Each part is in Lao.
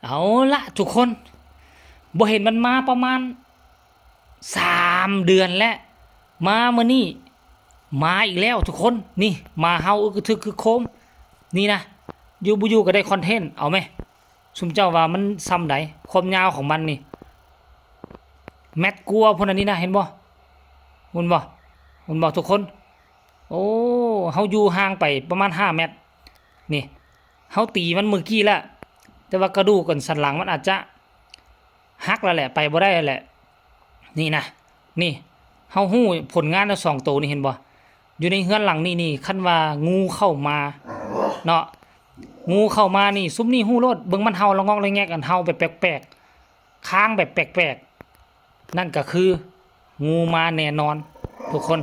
ເອົາລະທຸກຄົນ ບໍ່ເຫັນມັນມາປະມານສາມເດືອນແລ້ວ ມາມື້ນີ້ມາອີກແລ້ວທຸກຄົນ. ນີ້ໝາເຫົ່າອຶກກະທຶກຄຶກໂຄມ ນີ້ນະ ຢູ່ບໍ່ຢູ່ກໍໄດ້ຄອນເທັນ ເອົາແມ. ຊຸມເຈົ້າວ່າມັນຊ່ຳໃດ ຄວາມຍາວຂອງມັນນີ້ ແມັດກວ່າພຸ້ນນະ ນີ້ນະ ເຫັນບໍ່? ເຫັນບໍ່? ເຫັນບໍ່ທຸກຄົນ? ໂອ້ ເຮົາຢູ່ຫ່າງໄປປະມານຫ້າແມັດ ນີ້ ເຮົາຕີມັນມື້ກີ້ລະ ແຕ່ວ່າກະດູກກັນສັນຫຼັງມັນອາດຈະຫັກແລ້ວແຫຼະ ໄປບໍ່ໄດ້ແລ້ວແຫຼະ. ນີ້ນະ ນີ້ ເຮົາຮູ້ຜົນງານແລ້ວສອງໂຕນີ້ ເຫັນບໍ່? ຢູ່ໃນເຮືອນຫຼັງນີ້ນີ້ ຄັນວ່າງູເຂົ້າມາເນາະ ງູເຂົ້າມານີ້ ຊຸມນີ້ຮູ້ໂລດ ເບິ່ງມັນເຫົ່າລະງອກລະແງກ ອັນເຫົ່າແບບແປກໆ ຄ້າງແບບແປກໆ ນັ້ນກະຄືງູມາແນ່ນອນທຸກຄົນ.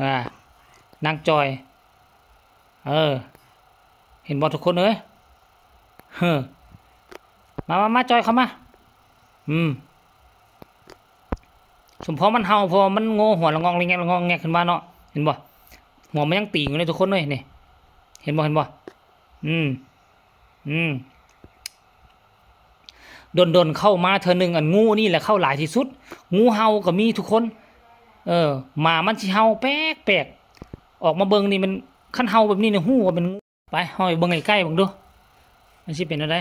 ອາ ນາງຈອຍ ເອີ ເຫັນບໍ່ທຸກຄົນເອີຍ? ເຮີ ມາ ມາ ມາ ຈອຍ ເຂົ້າມາ. ອືມ ສົມພໍມັນເຫົ່າ ເພາະວ່າມັນໂງ່ຫົວລະງອກລະແງກ ລະງອກລະແງກຂຶ້ນມາເນາະ ເຫັນບໍ່? ຫົວມັນຍັງຕີງຢູ່ເລີຍທຸກຄົນເອີຍ ນີ້ ເຫັນບໍ່? ເຫັນບໍ່? ອືມ ອືມ ດົນໆເຂົ້າມາເທື່ອໜຶ່ງ ອັນງູນີ້ແຫຼະເຂົ້າຫຼາຍທີ່ສຸດ ງູເຫົ່າກໍມີທຸກຄົນ. ເອີ ໝາມັນຊິເຫົ່າແປກໆ ອອກມາເບິ່ງນີ້ ມັນ ຄັນເຫົ່າແບບນີ້ນີ້ ຮູ້ວ່າແມ່ນງູ. ໄປ ເຮົາໄປເບິ່ງໃກ້ໆເບິ່ງດູ ມັນຊິເປັນແນວໃດ?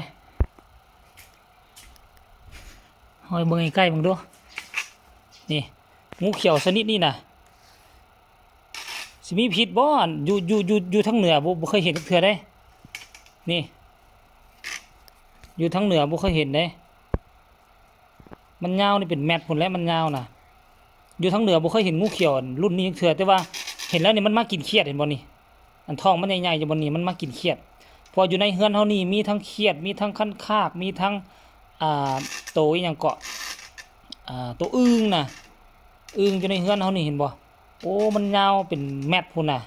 ເຮົາໄປເບິ່ງໃກ້ໆເບິ່ງດູ ນີ້ ງູຂຽວຊະນິດນີ້ນະ ຊິມີພິດບໍ່? ຢູ່ ຢູ່ ຢູ່ ຢູ່ທາງເໜືອ ບໍ່ ບໍ່ເຄີຍເຫັນຈັກເທື່ອເດ້ ນີ້ ຢູ່ທາງເໜືອບໍ່ເຄີຍເຫັນເດ້. ມັນຍາວນີ້ເປັນແມັດພຸ້ນແຫຼະ ມັນຍາວນະ. ຢູ່ທາງເໜືອບໍ່ເຄີຍເຫັນງູຂຽວລຸ້ນນີ້ຈັກເທື່ອ ແຕ່ວ່າເຫັນແລ້ວນີ້ມັນມາກິນຂຽດ ເຫັນບໍ່ນີ້? ອັນທ້ອງມັນໃຫຍ່ໆຢູ່ບ່ອນນີ້ ມັນມາກິນຂຽດ. ເພາະຢູ່ໃນເຮືອນເຮົານີ້ມີທັງຂຽດ ມີທັງຄັນຄາກ ມີທັງ ອ່າ ໂຕອີ່ຫຍັງເກາະ ອ່າ ໂຕອຶ່ງນະ ອຶ່ງຢູ່ໃນເຮືອນເຮົານີ້ ເຫັນບໍ່? ໂອ້ ມັນຍາວເປັນແມັດພຸ້ນນະ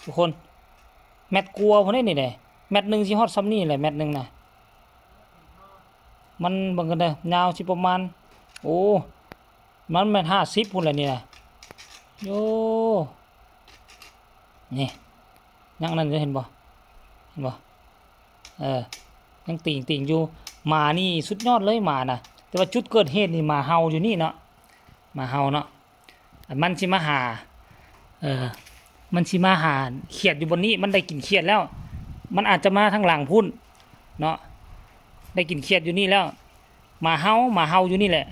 ທຸກຄົນ ແມັດກວ່າພຸ້ນເດ້ນີ້ເດ້. ແມັດໜຶ່ງຊິຮອດຊ່ຳນີ້ແຫຼະ ແມັດໜຶ່ງນະ. ມັນເບິ່ງກັນເດີ ຍາວຊິປະມານ ໂອ້ ມັນແມ່ນຫ້າສິບພຸ້ນແຫຼະນີ້ນະ. ໂອ້ ນີ້ ຍັງນັ້ນຢູ່ ເຫັນບໍ່? ເຫັນບໍ່? ເອີ ຍັງຕີງໆຢູ່. ໝານີ້ສຸດຍອດເລີຍ ໝານະ. ແຕ່ວ່າຈຸດເກີດເຫດນີ້ ໝາເຫົ່າຢູ່ນີ້ເນາະ ໝາເຫົ່າເນາະ. ມັນຊິມາຫາ ເອີ ມັນຊິມາຫາຂຽດຢູ່ບ່ອນນີ້ ມັນໄດ້ກິນຂຽດແລ້ວ ມັນອາດຈະມາທາງຫຼັງພຸ້ນເນາະ ໄດ້ກິນຂຽດຢູ່ນີ້ແລ້ວ. ໝາເຫົ່າ ໝາເຫົ່າຢູ່ນີ້ແຫຼະ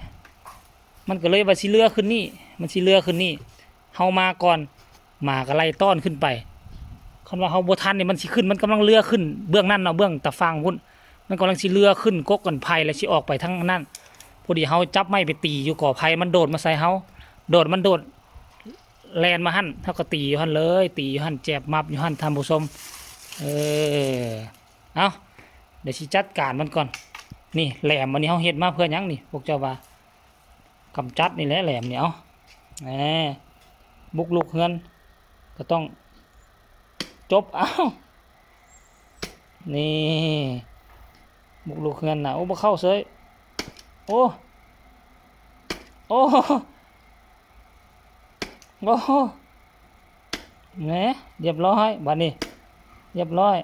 ມັນກໍເລີຍວ່າຊິເລືອຂຶ້ນນີ້ ມັນຊິເລືອຂຶ້ນນີ້. ເຮົາມາກ່ອນ ໝາກໍໄລ່ຕ້ອນຂຶ້ນໄປ. ຄັນວ່າເຮົາບໍ່ທັນນີ້ ມັນຊິຂຶ້ນ ມັນກຳລັງເລືອຂຶ້ນເບື້ອງນັ້ນເນາະ ເບື້ອງຕາຝັ່ງພຸ້ນ. ມັນກຳລັງຊິເລືອຂຶ້ນກົກອັນໄຜ່ ແລ້ວຊິອອກໄປທາງນັ້ນ. ພໍດີເຮົາຈັບໄມ້ໄປຕີຢູ່ກໍໄຜ່ ມັນໂດດມາໃສ່ເຮົາ ໂດດ ມັນໂດດແລ່ນມາຫັ້ນ ເຮົາກໍຕີຢູ່ຫັ້ນເລີຍ ຕີຢູ່ຫັ້ນ ແຈບມັບຢູ່ຫັ້ນ ທ່ານຜູ້ຊົມ. ເອີ ເອົາ ດຽວຊິຈັດການມັນກ່ອນ. ນີ້ແຫຼມ ອັນນີ້ເຮົາເຮັດມາເພື່ອຫຍັງນີ້ ພວກເຈົ້າວ່າ? ກຳຈັດນີ້ແຫຼະແຫຼມນີ້. ເອົາ ແໝ ບຸກລຸກເຮືອນກໍຕ້ອງຈົບ. ເອົາ ນີ້ ບຸກລຸກເຮືອນນະ. ໂອ້ ບໍ່ເຂົ້າເສີຍ. ໂອ້ ໂອ້ ໂອ້ ແໝ ລຽບຮ້ອຍ ບາດນີ້ ລຽບຮ້ອຍ.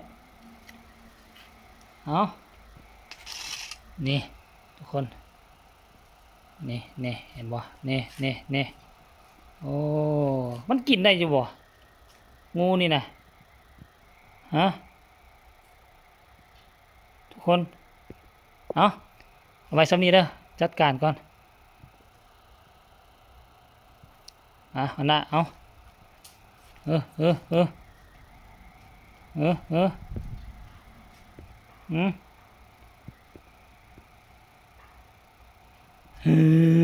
ເອົາ ນີ້ທຸກຄົນ ນີ້ ນີ້ ເຫັນບໍ່? ນີ້ ນີ້ ນີ້ ໂອ້ ມັນກິນໄດ້ຢູ່ບໍ່ ງູນີ້ນະ? ຮະ ທຸກຄົນ ເອົາ ເອົາໄວ້ຊ່ຳນີ້ເດີ ຈັດການກ່ອນ. ອ່ະ ອັນນະ ເອົາ ເອີ ເອີ ເອີ ເອີ ເອີ ອືມ ເອີ